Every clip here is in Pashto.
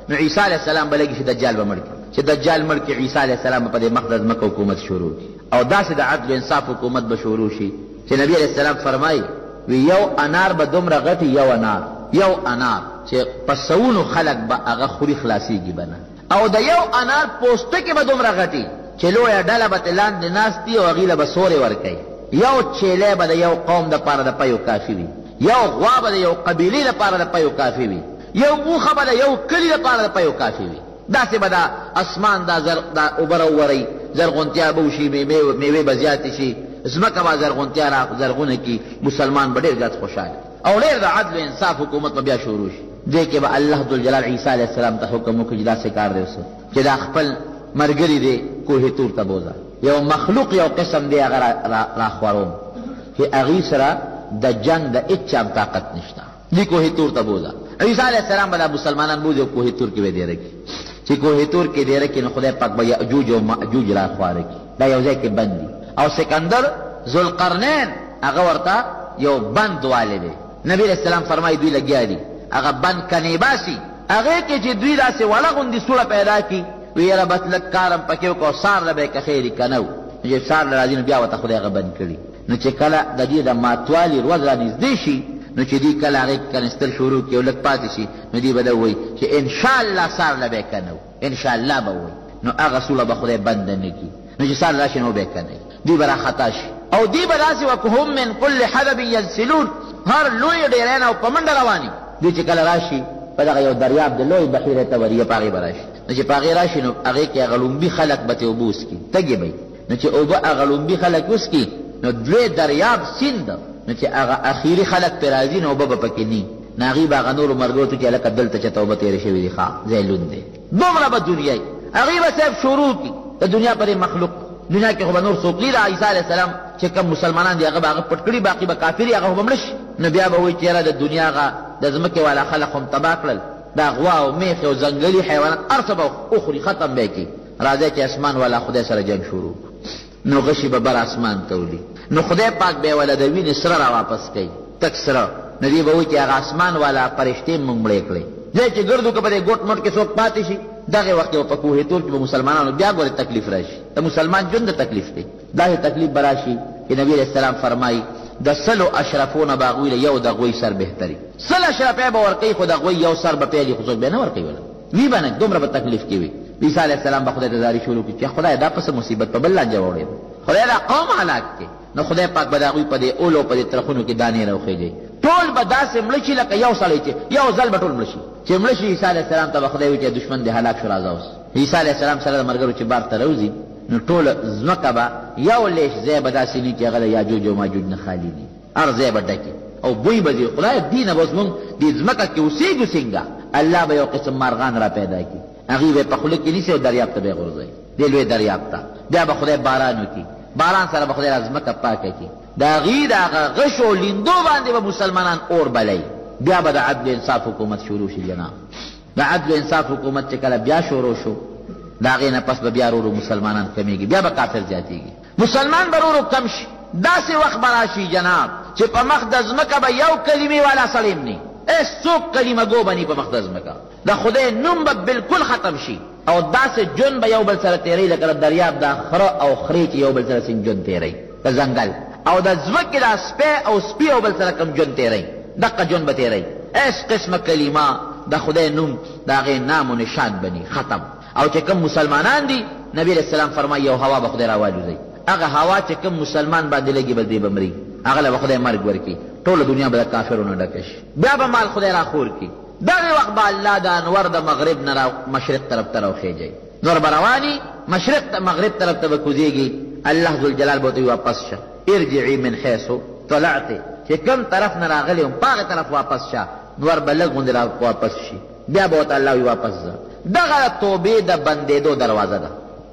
نو عیسی علیه السلام به لګي چې دجال به مړ کړي، چې دجال مړ کړي عیسی علیه السلام به په دې مخ د ځمکه حکومت شروع کړي او داسې د عدل و انصاف حکومت به شروع شي چې نبی علیه السلام فرمایي وي یو انار به دومره غټ یو انار، یو انار چې په سوونو خلک به هغه خوري خلاصېږي به نه، او د یو انار پوستکی به دومره غټ وي چې لویه ډله به ترې لاندې ناست وي او هغوی له به سوری ورکوي. یو چیلی به د یو قوم دپاره د پیو کافي وي، یو غوا به د یو قبیلې لپاره د پیو کافي وي، یو اوښه به د یو کلي لپاره د پیو کافي وي. داسې به دا اسمان دا زر دا اوبه راووري، زرغونتیا به وشي، میوې به زیاتې شي، ځمکه به زرغونتیا را زرغونه کړي، مسلمان به ډېر زیات خوشحاله او ډېر د عدل و انصاف حکومت به بیا شروع شي. دې کې به الله ذوالجلال عیسی علیه السلام ته حکم وکړي چې داسې کار دی وسه چې دا خپل ملګري دې کوه طور ته بوځه، یو مخلوق یو قسم دی هغه راخوروم چې هغوی سره د جنګ د هېچا هم طاقت نشته، دې کوه طور ته بوځه. عیسی علیه السلام به دا مسلمانان بوځي او کوه طور کې به یې دېره کړي، چې کوه طور کې دېره کړي نو خدای پاک به یأجوج او مأجوج راخواره کړي، دا یو ځای کې بند دي. او سکندر ذوالقرنین هغه ورته یو بند والی دی، نبی علیه السلام فرمایي دوی لګیا دي هغه بند کنې باسي، هغې کې چې دوی داسې وړه غوندې سوړه پیدا کړي، وي یاره بس لږ کار هم پکې وکړه او سهار له به یې که خیر وي که نه وو، نو چې سهار له راځي نو بیا ورته خدای هغه بند کړي. نو چې کله د دې د ماتوالي ورځ رانږدې شي نو چې دوی کله هغې کې کنستل شروع کړي او لږ پاتې شي نو دوی به دا ووایي چې انشاءالله سهار له به یې کنه وو، انشاءالله به ووایي، نو هغه سوړه به خدای بنده نه کړي، نو چې سهار راشي نو به یې کنه وي، دوی به راخطا شي او دوی به داسې وکهم من کل حدب ینسلون، هر لوی ډېری نه او په منډه روان وي. دوی چې کله راشي په دغه یو دریاب د لوی بحیره طبریه په هغې به راشي، نو چې په هغې راشي نو هغې کې هغه ړومبي خلک به ترې اوبه وڅکي، تږي به وي، نو چې اوبه هغه ړومبي خلک وڅکي نو لوی دریاب سیند، نو چې هغه اخیري خلک پرې راځي نو اوبه به پکې نه وي، نو هغوی به هغه نورو ملګرو ته چې هلکه دلته چېرته اوبه تېرې شوې دي، ښه ځای لوند دی، دومره به دنیا وي. هغوی به صاحب شروع کړي د دنیا په دې مخلوق، دنیا کې خو به نور څوک نه، د عیسی علیه السلام چې کوم مسلمانان دي هغه به هغه پټ کړي، باقي به کافر وي، هغه خو به مړه شي. نو بیا به وایي چې یاره د دنیا هغه د ځمکې والا خلک هم تباه کړل، دا غوا او مېښې او ځنګلي حیوانات هر څه به وخوري، ختم به یې کړي، راځئ چې اسمان والا خدای سره جنګ شروع کړو. نو غشي به بر اسمان ته ولي، نو خدای پاک به یې وله د وینې سره را واپس کوي، تک سره. نو دوی به وایي چې هغه اسمان والا فرشتې موږ مړې کړې، ځای چې ګرځو که په دې ګوټ مټ کې څوک پاتې شي. دغه وخت کې به په کوه طور کې به مسلمانانو بیا ګورې تکلیف راشي، د مسلمان ژوند د تکلیف دی، داسې تکلیف به راشي چې نبی علیه السلام فرمایي د سلو اشرفو نه به هغوی له یو د غوی سر بهتري، 100 اشرفۍ به ورکوي خو د غوی یو سر به پیلي خو څوک به نه ورکوي، وله وي به نه، دومره به تکلیف کې وي. عیسی علیه السلام به خدای ته زاري شروع کړي چې خدای دا په څه مصیبت په بل لانجه واوړېده، خدای دا قوم هلاک کړي. نو خدای پاک به د هغوی په دې اولو په دې ترخونو کې دانې راوخېژوي، ټول به داسې مړه شي لکه یو سړی چې یو ځل به ټول مړه شي. چې مړه شي عیسی علیه السلام ته به خدای وایي چې دښمن دې هلاک شو، راځه اوس. عیسی علیه السلام سره د ملګرو چې بار ته راوځي نو ټوله ځمکه به یو لېش ځای به داسې نه چې هغه د یاجوج او ماجوج نه خالي نه وي، هر ځای به ډکې او بوی به ځي. خدای دینه به اوس موږ دې ځمکه کې اوسېږو څنګه؟ الله به یو قسم مارغان را پیدا کړي، هغوی به یې په خوله کې نیسي او دریاب ته به یې غورځوي، دې لوی دریاب ته. بیا به خدای باران وکړي، باران سره به خدای را ځمکه پاکه کړي، د هغوی د هغه غشو او لیندو باندې به مسلمانان اور بلوي، بیا به د عدل انصاف حکومت شروع شي. جناب د عدل انصاف حکومت چې کله بیا شروع شو د هغې نه پس به بیا ورو مسلمانان کمیږي، بیا به کافر زیاتیږي، مسلمان به ورو کم شي. داسې وخت به راشي جناب چې په مخ د ځمکه به یو کلمې والا سړی هم نه، هېڅ څوک کلمه ګو به نه په مخ د ځمکه، د خدای نوم به بالکل ختم شي او داسې ژوند به یو بل سره تېروي لکه د دریاب دا خره او خرې چې یو بل سره څنګه ژوند تېروي په ځنګل، او د ځمکې دا سپی او سپي یو بل سره کوم ژوند تېروي دقه ژوند به تېروي. هېڅ قسمه کلمه د خدای نوم د هغې نام و نشان به نه، ختم. او چې کوم مسلمانان دي، نبی علیه السلام فرمایي یو هوا به خدای راوالوځوي، هغه هوا چې کوم مسلمان باندې لګي بس دی به مري، هغه له به خدای مرګ ورکړي، ټوله دنیا به د کافرو نه ډکه شي، بیا به مال خدای راخور کړي. دغه وخت به الله د انور د مغرب نه را مشرق طرف ته راوخېژوي، نور به رواني مشرق ته مغرب طرف ته به کوزېږي، الله ذوالجلال به ورته وایي واپس شه، ارجعي من حیث طلعت، چې کوم طرف نه راغلی وم په هغه طرف واپس شه، نور به لږ غوندې را واپس شي، بیا به ورته الله وایي واپس ځه. دغه د توبې د بندېدو دروازه ده،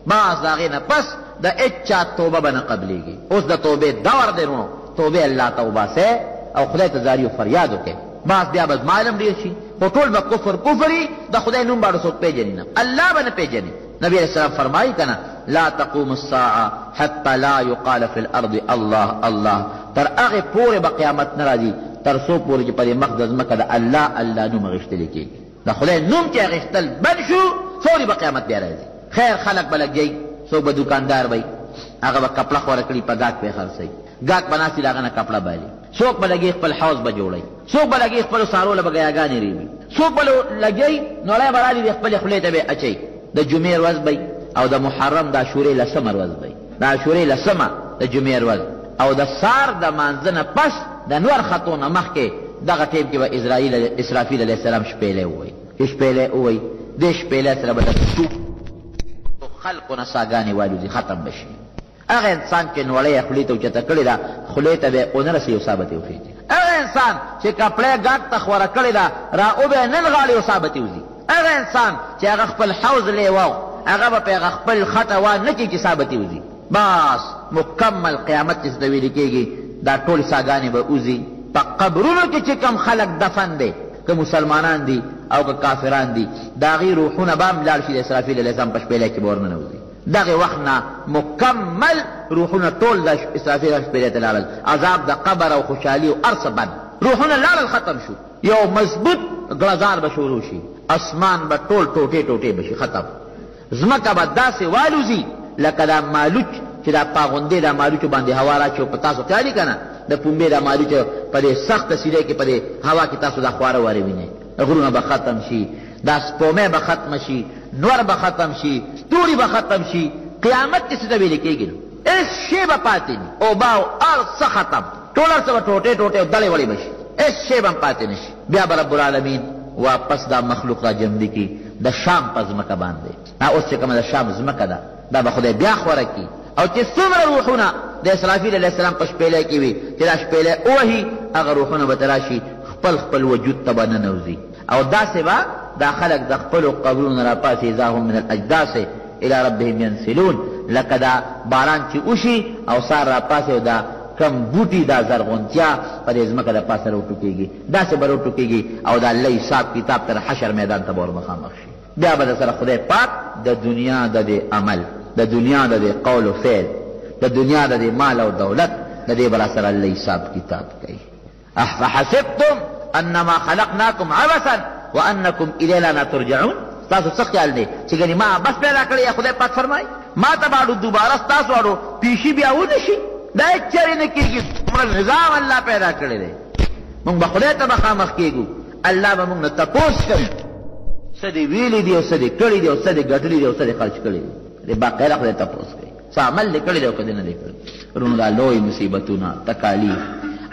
بس د هغې نه پس د هېچا توبه به نه قبلېږي. اوس د توبې دور دی وروڼو، توبې الله ته وباسئ او خدای ته زاري او فریاد وکړئ، بس بیا به مال هم ډېر شي، خو ټول به کفر کفر وي، د خدای نوم به څوک پېژني نه، الله به نه پېژني. نبی علیه السلام فرمایي که نه، لا تقوم الساعة حتی لا یقال فی الارض الله الله، تر هغې پورې به قیامت نه راځي تر څو پورې چې په دې مخ د ځمکه د الله الله نوم اخیستل کېږي. د خدای نوم چې اخیستل بند شو، فوري به قیامت بیا راځي. خیر خلک به لګیایي، څوک به دوکاندار وي، هغه به کپړه خوره کړي، په ګاک به یې خرڅوي، ګاک به ناست وي، د هغه نه کپړه بالي. څوک به لګي خپل حوض به جوړوي، څوک به لګي خپلو څاروو له به ګیاګانې ریبي، څوک به لګي نوړی به رالي د خپلې خولې ته به یې اچوي. د جمعې ورځ به او د محرم د عاشورې لسمه ورځ به، د عاشورې لسمه د جمعې ورځ او د سار د مانځه نه پس د نور ختو نه مخکې دغه ټیم کې به اسرائیل اسرافیل علیه السلام شپېلی ووایي. چې شپېلی ووایي، دې شپېلی سره به د ټولو خلقو نه ساګانې والوځي، ختم به شي. هغه انسان چې نوړی یې خولې ته اوچته کړې ده، خولې ته به یې ونه رسوي او ساه به ترې وخېژي. هغه انسان چې کپړه یې ګاډ ته خوره کړې ده، را وبه یې نه نغاړي او ساه به ترې وځي. هغه انسان چې هغه خپل حوض لېوه، هغه به په هغه خپل خټه وا نه کړي چې ساه به ترې وځي. بس مکمل قیامت چې څه ته ویل کېږي، دا ټولې ساګانې به وځي. په قبرونو کې چې کوم خلک دفن دی، که مسلمانان دي او که کافران دي، د هغوی روحونه به هم لاړ شي، د اسرافیل علیه السلام په شپېلۍ کې به ورننوځي. دغه وخت نه مکمل روحونه ټول د اسرافیل شپېلۍ ته لاړل، عذاب د قبر او خوشحالي او هر څه بند، روحونه لاړل، ختم شو. یو مضبوط ګړزار به شروع شي، اسمان به ټول ټوټې ټوټې به شي، ختم. ځمکه به داسې والوځي لکه دا مالوچ چې دا پاغوندې دا مالوچو باندې هوا راچي، او په تاسو خیال که نه د پومبې دا مالوچ په دې سخته سیلۍ کې په دې هوا کې تاسو دا خواره واره وینئ. غرونه به ختم شي، دا سپومې به ختمه شي، نور به ختم شي، ستوري به ختم شي. قیامت چې څه ته ویل کېږي نو هېڅ شی به پاتې نه، اوبه او هر څه ختم، ټول هر څه به ټوټې ټوټې او دړې وړې به شي، هېڅ شی به هم پاتې نه شي. بیا به رب العالمین واپس دا مخلوق را ژوندي کړي د شام په ځمکه باندې. دا اوس چې کومه د شام ځمکه ده، دا به خدای بیا خوره کړي. او چې څومره روحونه د اسرافیل علیه السلام په شپېلۍ کې وي، چې دا شپېلۍ ووهي، هغه روحونه به راشي، خپل خپل وجود ته به ننوځي، او داسې به دا خلک د خپلو قبرونو نه راپاڅي، اذا هم من الاجداث الی ربهم ینسلون، لکه دا باران چې وشي او سار راپاڅي او دا کم بوټي دا زرغونتیا په دې ځمکه د پاسه راوټوکېږي، داسې به راوټوکېږي او د الله حساب کتاب تر حشر میدان ته به ورمخامخ شي. بیا به د سره خدای پاک د دنیا د دې عمل، د دنیا د دې قول و فعل، د دنیا د دې مال او دولت، د دې به راسره الله حساب کتاب کوي. افحسبتم انما خلقناکم عبثا وانکم الینا لا ترجعون. ستاسو څه خیال دی چې ګنې ما عبث پیدا کړی؟ یا خدای پاک فرمایي ما ته به اړو دوباره ستاسو اړو پیشي بیا ونه شي؟ دا هېڅ چېرې نه کېږي. څومره نظام الله پیدا کړی دی، موږ به خدای ته مخامخ کېږو، الله به موږ نه تپوس کوي څه دې ویلي دي او څه دې کړي دي او څه دې ګټلي دي او څه دې خرچ کړي دي. دې باقاعده خدای تپوس کوي څه عمل دې کړی دی او که دې نه دی کړی. وروڼو، دا لوی مصیبتونه، تکالیف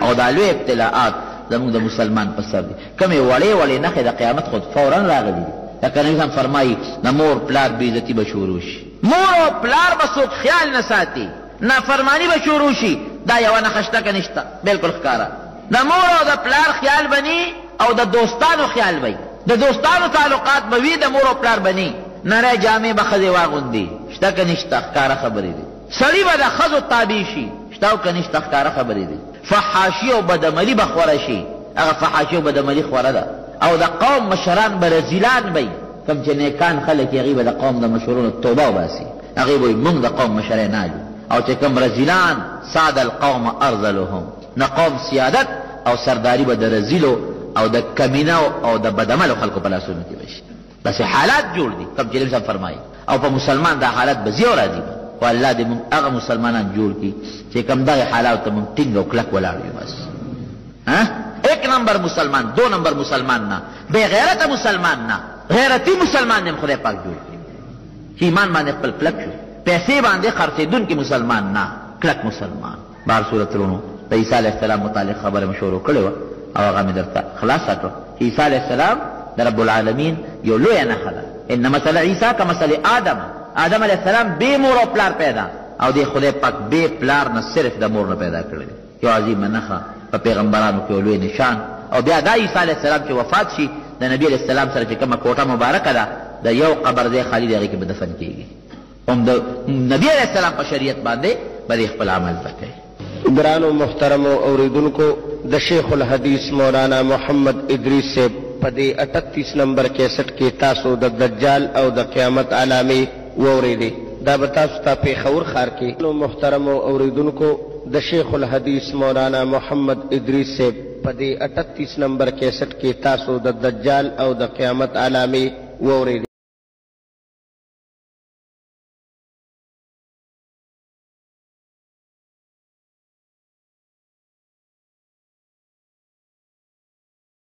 او دا لوی ابتلاعات زموږ د مسلمان په سر دي. کومې وړې وړې نښې د قیامت خود فورا راغلي دي. لکه نبی صاحب فرمایي د مور پلار بېعزتي به شروع شي، مور او پلار به څوک خیال نه ساتي، نافرماني به شروع شي. دا یوه نښه شته که نشته؟ بلکل ښکاره. د مور او د پلار خیال به نی او د دوستانو خیال به وي، د دوستانو تعلقات به وي، د مور او پلار به نی. نری جامې به ښځې واغوندي، شته که نشته؟ ښکاره خبرې دي. سړي به د ښځو تابع شي، شته او که نشته؟ ښکاره خبرې دي. فحاشي او بدعملي به خوره شي، هغه فحاشي او بدعملي خوره ده. او د قوم مشران به رذیلان به وي، کوم چې نیکان خلک یې هغوی به د قوم د مشرونو توبه وباسي، هغوی به وایي موږ د قوم مشرۍ نه الو. او چې کوم رذیلان، ساد القوم ارذلهم، نه قوم سیادت او سرداري به د رذیلو او د کمینه او د بدعملو خلکو په لاسونو کې به شي. داسې حالات جوړ دي کوم چې نبی صاحب فرمایي، او په مسلمان دا حالت به ځي او راځي به. خو الله دې موږ هغه مسلمانان جوړ کړي چې کوم دغه حالاتو ته موږ ټینګ او کلک ولاړ یو. بس ها ایک نمبر مسلمان، دو نمبر مسلمان نه، بې غیرته مسلمان نه، غیرتي مسلمان دې خدای پاک جوړ کړي چې ایمان باندې خپل کلک شو، پیسې باندې خرڅېدونکي مسلمان نه، کلک مسلمان. بهر صورت وروڼو، د عیسی علیه السلام متعلق خبره مې شروع کړې وه او هغه مې درته خلاصه کړه چې عیسی علیه السلام د رب العالمین یو لویه نښه ده. ان مثل عیسی کمثل آدم، آدم علیه السلام بې مور او پلار پیدا، او دې خدای پاک بې پلار نه صرف د مور نه پیدا کړی دی. یو عظیمه نښه، په پیغمبرانو کې یو لوی نشان. او بیا دا عیسی علیه السلام چې وفات شي، د نبي علیه السلام سره چې کومه کوټه مبارکه ده، د یو قبر ځای خالي دی، هغې کې به دفن کېږي. هم د نبي علیه السلام په شریعت باندې به دې خپل عمل به کوي. ګرانو محترمو اوریدونکو، د شیخ الحدیث مولانا محمد ادریس صاحب په دې 38 نمبر کیسټ کې تاسو د دجال او د قیامت علامې واورېدې. دا به تاسو ته پېښور ښار کې. محترمو اوریدونکو، د شیخ الحدیث مولانا محمد ادریس صاحب په په دې 38 نمبر کیسټ کې تاسو د دجال او د قیامت علامې واورېدې.